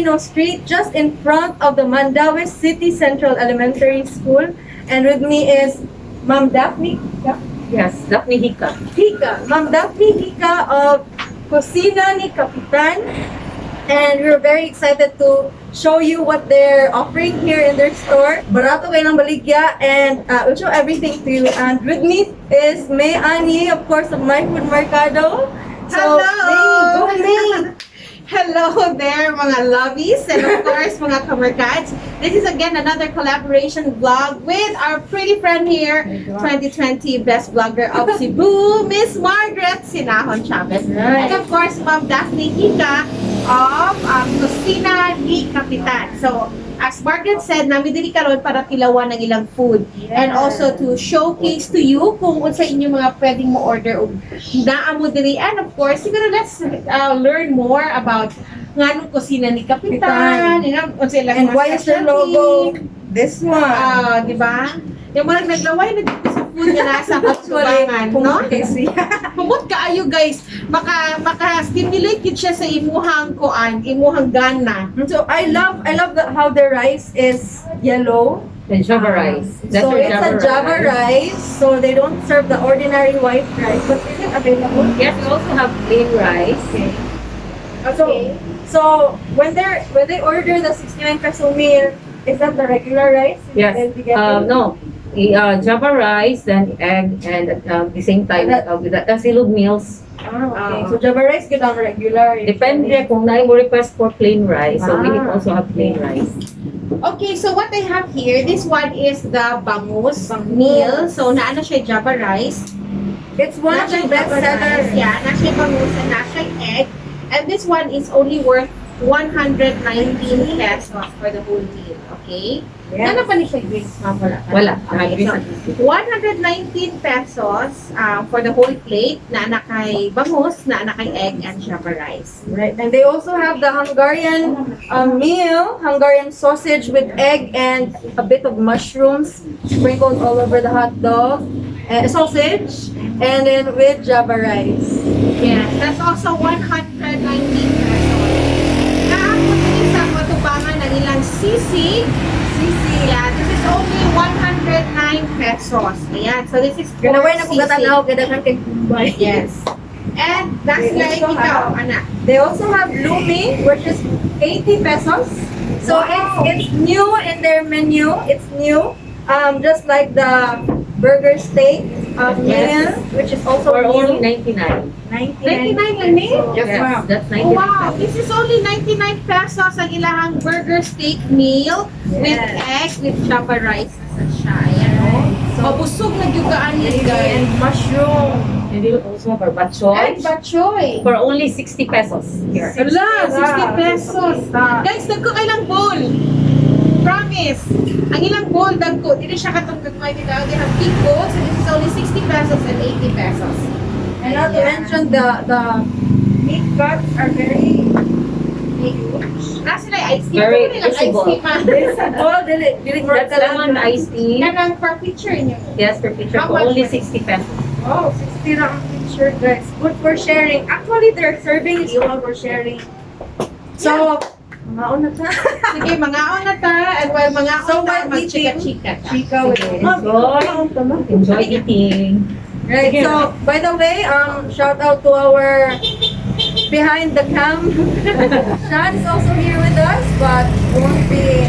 Aquino Street, just in front of the Mandaue City Central Elementary School. And with me is Ma'am Daphne Yes, Daphne Hika. Hika. Ma'am Daphne Hika of Kusina ni Kapitan. And we're very excited to show you what they're offering here in their store. Barato kaayo ilang baligya, and we'll show everything to you. And with me is May Ani, of course, of My Food Mercado. So, Hello! May, go May! Hello there, mga lovies, and of course, mga kamerkads. This is again another collaboration vlog with our pretty friend here, 2020 Best Blogger of Cebu, Miss Margaret Sinahon Chavez. Right. And of course, Ma'am Daphne Hika of Kusina ni Kapitan. So, as Margaret said, naa mi diri karon para tilawan ang ilang food. And also to showcase to you kung unsa inyong mga pwedeng mo order og naa mo diri. And of course, siguro let's learn more about nganong Kusina ni Kapitan, Kapitan. Unsa ilang And mga why is their specialty. Logo this one? Ah, di ba? Yung mga naglaway na dito sa food nga nasa katubangan, no? Kasi Humot kaayo, guys. Maka stimulate gid siya sa imuhang kuan, imuhang gana. So I love how their rice is yellow. The Java rice. That's So our it's a Java rice. So they don't serve the ordinary white rice, but is it available? Yes, we also have plain rice. Okay. So when they order the 69 peso meal, is that the regular rice Yes. they'll be getting? No. Java rice, then egg, and the same time with the silog meals. Ah, okay. So Java rice gud ang regular. Depende kung naay mo request for plain rice. So we Ah. also have plain rice. Okay, so what I have here, this one is the bangus Bangus. Meal. So naa na siya Java rice. It's one of Naa the siya best Java rice. sellers. Yeah, naa siya bangus and naa siya egg. And this one is only worth 119 pesos for the whole meal. Okay? Yes. Naa pa ni siya drinks, ma'am? Wala pa. Wala. Okay, so 119 pesos for the whole plate naa na kay bangus, naa na kay egg, and Java rice. Right. And they also have the Hungarian meal, Hungarian sausage with egg and a bit of mushrooms sprinkled all over the hot dog, sausage, and then with Java rice. Yes, that's also 119 pesos. Naa po diri sa katubangan ng ilang sisig. Sisig. Yeah, this is only 109 pesos. Ayan, so this is pork Ganaway na ko sisig. gatanaw, kadaghan kay kumbay. Yes. And that's They like also ikaw, anak. They also have lumi, which is 80 pesos. So it's new in their menu. It's new. Just like the burger steak meal, which is also For only new. 99. 99. 99 lang ni? Yes, ma'am. that's 99. Wow, this is only 99 pesos ang ilahang burger steak meal with egg, with Java rice na siya. Ayan, oh. So, Mabusog na gyud ka ani, guys. And mushroom. And we also have our batchoy And batchoy. for only 60 pesos here. Hala, 60 pesos. Guys, dagko kaayo ilang bowl. Promise. Ang ilang bowl, dagko. Dili siya katong gagmay dito. They have big bowls and this is only 60 pesos and 80 pesos. And not to mention the meat cuts are very huge. Naa sila iced tea. Very Pero nilang iced visible. tea, ma. Visible, dili dili mo That's lemon iced tea. Kanang for picture niyo. Yes, for picture How for much only man? 60 pesos. Oh, 60 na ang picture, guys. Good for sharing. Actually, their serving is good for sharing. So, mangaon na ta. Sige, mangaon na ta. And while mangaon So, ta, while eating, mag-chika-chika ta. Chika with Sige, enjoy. Enjoy eating. Right. Sige. So, by the way, shout out to our behind the cam. Sean is also here with us, but won't be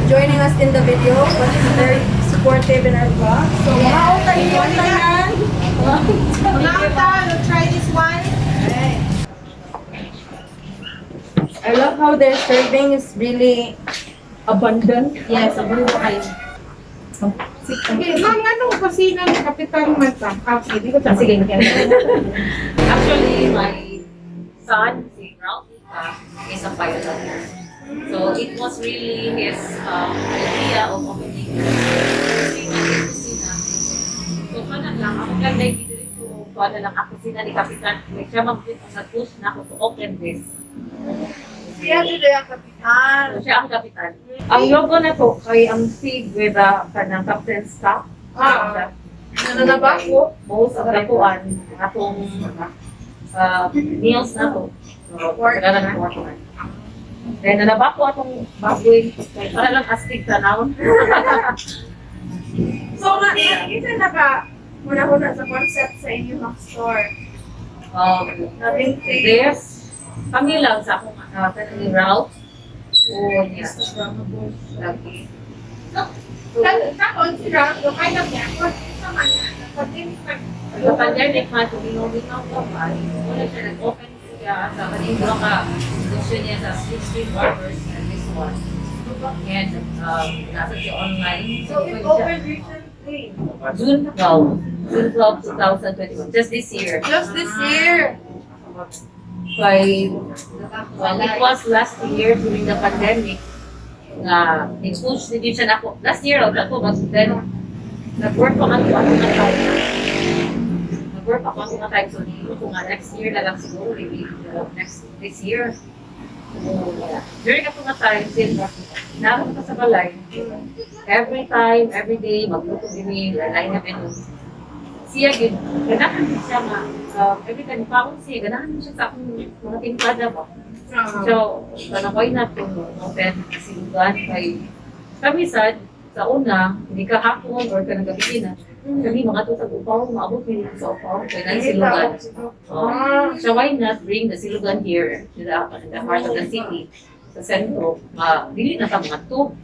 joining us in the video, but he's very supportive in our vlog. So, mangaon ta ninyo tanan. Mangaon ta, we'll try this one. Right. I love how their serving is really abundant. Yes, abundant kaayo. Sige, ma'am, anong Kusina ni Kapitan man ta? Ah, sige, di ko Ah, sige. Actually, my son, si Ralph, is a pilot. So it was really his idea of opening kusina, kusina. So kana lang, ako lang dito kuha na lang ako Kusina ni Kapitan. Like, siya mag nag-push na ako to open this. Siya dito ang kapitan. So, siya ang kapitan. Ang logo na to kay ang pig with the kanang captain's cup. Ah. Ano na ba ako? Most of the kuan atong meals na to. So, Pork. kailangan pork. Then nalaba ko atong baboy kay para lang astig tanawon. So nga, kinsa naka muna-huna sa concept sa inyong store? Na vintage. This, kami lang sa akong kanang route. O niya. Instagrammable. Lagi. So, Karon si Ralph, do kay na niya ko sa man na sa pandemic man, tumingaw-mingaw ka ba, wala siya nag-open siya sa kaning duha ka gusto niya sa Street Street Barbers and this one. And nasa siya online. So it opened recently. June 12. June 12, 2021. Just this year. Just this year. Kay, well, it was last year during the pandemic nga nag-push din siya nako. Last year, ako, but then nag-work pa man ko ato nga time. Nag-work ako ato nga time. So, niyo ko nga next year na lang siguro, maybe next this year. So, yeah. During ato nga time, since naroon ka sa balay, every time, every day, magluto din line na menu. Siya gid, ganahan din siya nga, every time paon siya, ganahan din siya sa akong mga timplada ba. So, kanang why not to open silugan kay kami sad sa una, hindi ka hapon or kanang gabi na. Kami mga tutag upaw, maabot mi dito sa upaw kay nang silugan. Oh. So why not bring the silugan here to the heart of the city, sa sentro, dili na ta mga to.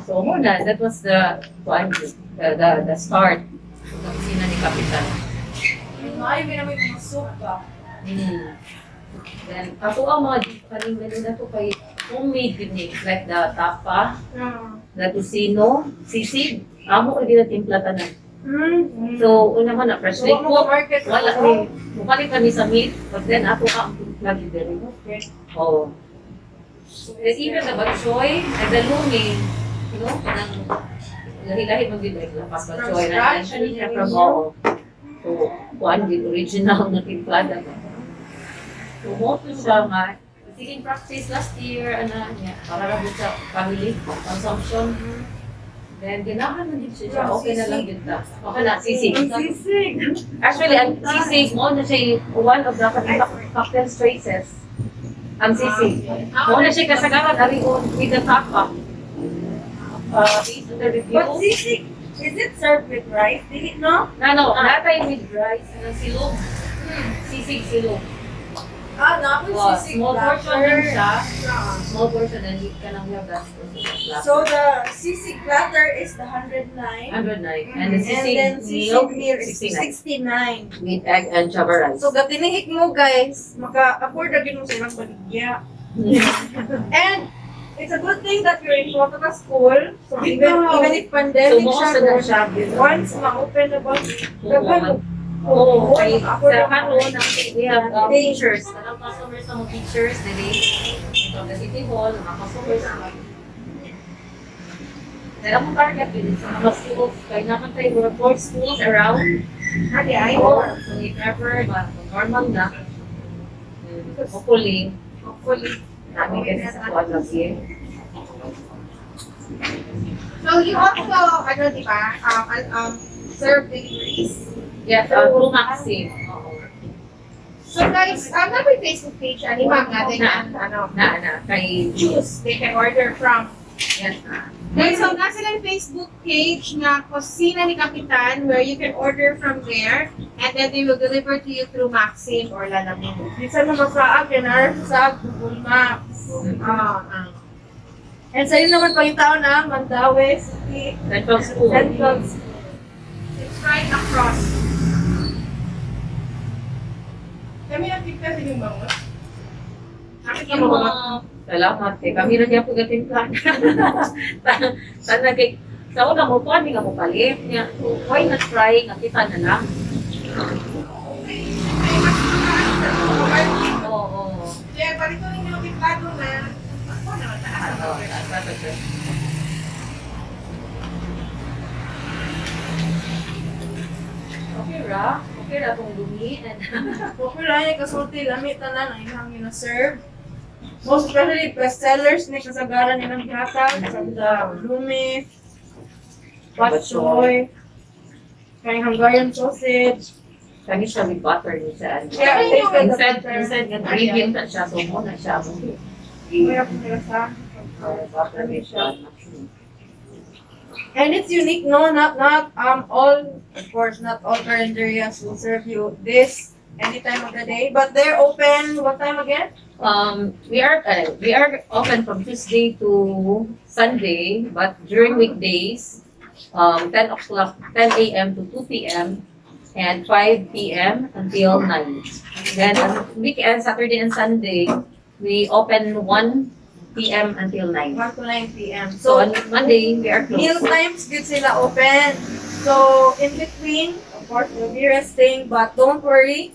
So muna, that was the one, the start sa kusina ni Kapitan. Maayo gyud na may mga soup ba? Then, ato ang mga kaning menu na to kay homemade gyud ni, like the tapa, the tocino, sisig. Amo kay ginatimpla tanan. So, una man na fresh So, cook. mo market. Wala ni mukalit kami sa meat, but then ato ka ang timpla gyud diri. Okay. Oh. Then even the batchoy and the lumi, kanang lahi-lahi man gyud, like lapas From batchoy na scratch, na siya from ano? oo. So, kuan gyud original na timplada ba. So, mo to siya nga sige practice last year ana niya para ra gud sa family consumption. Then ganahan man gid siya, okay na lang gyud ta. Okay na sisig. Ang sisig. Actually, ang sisig mo na siya one of the cocktail traces. Ang sisig. Mo na siya kasagaran ari on with the tapa. Based on the review. But sisig, is it served with rice? Dili, no? Na no, natay with rice and ang silog. Sisig silog. Ah, na ako Oh, sisig small portion platter. lang siya. Ah. Small portion and you can have that platter. So the sisig platter is the 109. 109. And the And sisig then meal, sisig meal is 69. 69. With egg and java rice. So gatinihik mo guys, maka-afford ra gyud mo sa ilang baligya. And it's a good thing that you're in Potaka School. So even Ikaw. even if So, pandemic mo siya, sa na siya. once ma-open na ba, daghan Oo, kay maka-afford sa na karon ang we have teachers, kanang customers sa mga teachers dili from the city hall, mga customers sa Then akong target yun sa mga schools, kay naman tayo mga four schools around. Ate ay Oo, so if ever, normal na, hopefully, hopefully. namin kasi sa kuwan lagi. So you also ano di ba serve deliveries. Yes, through Maxim. Oo. So guys, na may Facebook page ani ma'am nga they can ano Na, kay, choose they can order from. Yes, na. Guys, so nasa lang Facebook page nga Kusina ni Kapitan where you can order from there and then they will deliver to you through Maxim or Lalamove. Bisan mo masaag, yan sa Google Maps. Ah, ah. And sa inyo naman pangitaon na Mandaue City Central School. Central School. It's right across. Kami ang timpla sa inyong bangot. Bakit Yung mga salamat kay kami ra gyapon gatimpla. Tanan kay sa una mo kuan nga mo palit niya. So, why not try nga kita na lang? Ay, mas makaano sa mga Oo. Kaya parito ninyo timplado na ako na taas ang Oo, order. taas na to. Okay ra. Okay ra tong lumi and Okay lang yung kasulti, lami tanan ang inyong gina-serve. Most especially best sellers ni kasagaran nilang gihatag from the lumi, batchoy, kay Hungarian sausage. Kani siya with butter ni siya. Yeah, tasted the Instead, butter. instead nga gravy na siya, so mo na siya. Wala po nila sa Butter mushroom. And it's unique, no? Not all, of course, not all carinderias will serve you this any time of the day. But they're open what time again? We are open from Tuesday to Sunday, but during weekdays, 10 o'clock, 10 a.m. to 2 p.m. and 5 p.m. until 9. Then on weekend, Saturday and Sunday, we open 1 p.m. until 9. 1 to 9 p.m. So So, on Monday, we are meal closed. times good sila open. So, in between, of course, you'll be resting, but don't worry.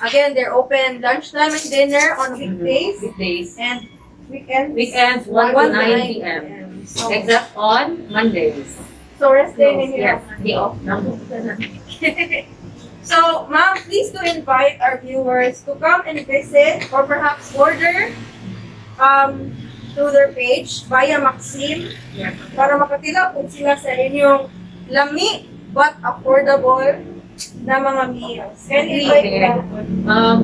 Again, they're open lunchtime and dinner on weekdays Weekdays. and weekends. Weekends, 1 to 9 p.m. So, Except on Mondays. So rest day ninyo. Yes, day off na. So, ma'am, please do invite our viewers to come and visit or perhaps order through their page via Maxim para makatilaw po sila sa inyong lami but affordable na mga meals. Can you invite them?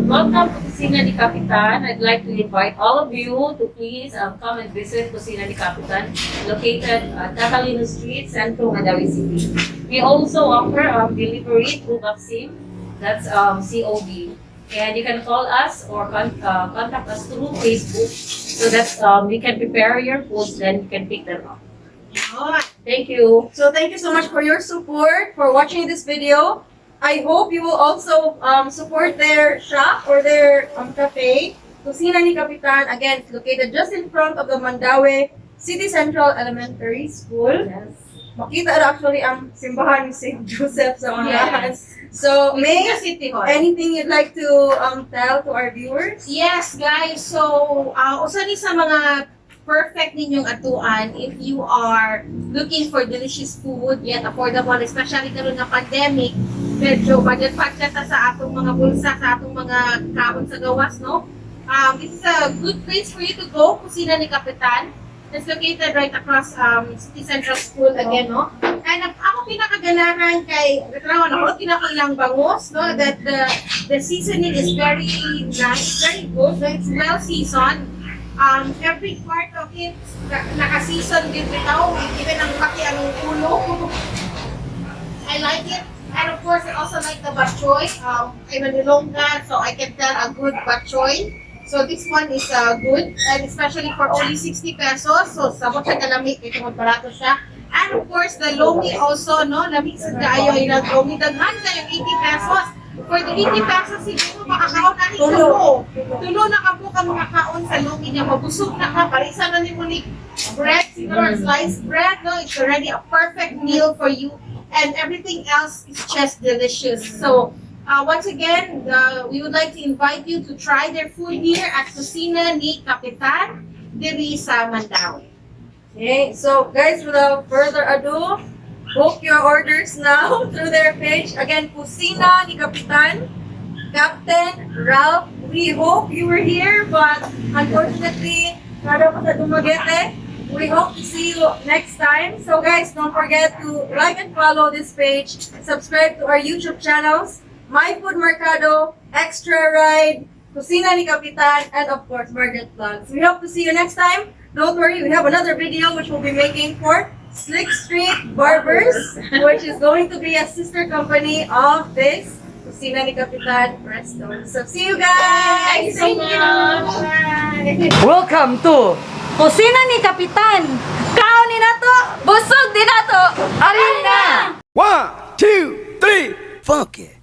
Welcome to Kusina ni Capitan. I'd like to invite all of you to please come and visit Kusina ni Capitan, located at Catalino Street, Centro, Mandaue City. We also offer delivery through Maxim. That's COD. And you can call us or contact us through Facebook so that we can prepare your foods, then you can pick them up. Yun. Thank you. So thank you so much for your support, for watching this video. I hope you will also support their shop or their cafe, Kusina ni Capitan. Again, it's located just in front of the Mandaue City Central Elementary School. Yes. Makita ra actually ang simbahan ni St. Joseph sa unahan. Yes. So, May, May City Hall. Anything you'd like to tell to our viewers? Yes, guys. So, usa ni sa mga perfect ninyong atuan if you are looking for delicious food yet affordable, especially karon nga pandemic, medyo budget budget ta sa atong mga bulsa, sa atong mga kaon sa gawas, no? This is a good place for you to go, Kusina ni Kapitan. It's located right across City Central School again, no? And ang ako pinakaganahan kay, tanawan ako, pinakailang bangos, no? That the seasoning is very nice, very good. No? It's well seasoned. Every part of it, naka-season din bitaw, even ang pati ang ulo. I like it. And of course, I also like the batchoy. I'm an Ilongga, so I can tell a good batchoy. So this one is good, and especially for only 60 pesos. So sabot siya kalami, kay tungod barato siya. And of course, the lomi also, no? Lami sa kaayo ilang lomi. Daghan kayo, 80 pesos. For the 80 pesos, siguro makakaon na ni Tulo. Tulo. Tulo na ka po ka makakaon sa lomi niya. Mabusog na ka. Parisa na ni mo ni bread, siguro, or sliced bread, no? It's already a perfect meal for you. And everything else is just delicious. So, once again, we would like to invite you to try their food here at Kusina ni Capitan, diri sa Mandaue. Okay, so guys, without further ado, book your orders now through their page. Again, Kusina ni Capitan, Captain Ralph. We hope you were here, but unfortunately, naa pa sa Dumaguete. We hope to see you next time. So guys, don't forget to like and follow this page, subscribe to our YouTube channels, My Food Mercado, Extra Ride, Kusina ni Capitan, and of course, Margaret Vlogs. We hope to see you next time. Don't worry, we have another video which we'll be making for Slick Street Barbers, which is going to be a sister company of this Kusina ni Capitan Resto. So see you guys! Thank you so much. Bye! Welcome to Kusina ni Capitan! Kaon ni nato! Busog din nato! Arena! One, two, three, funky.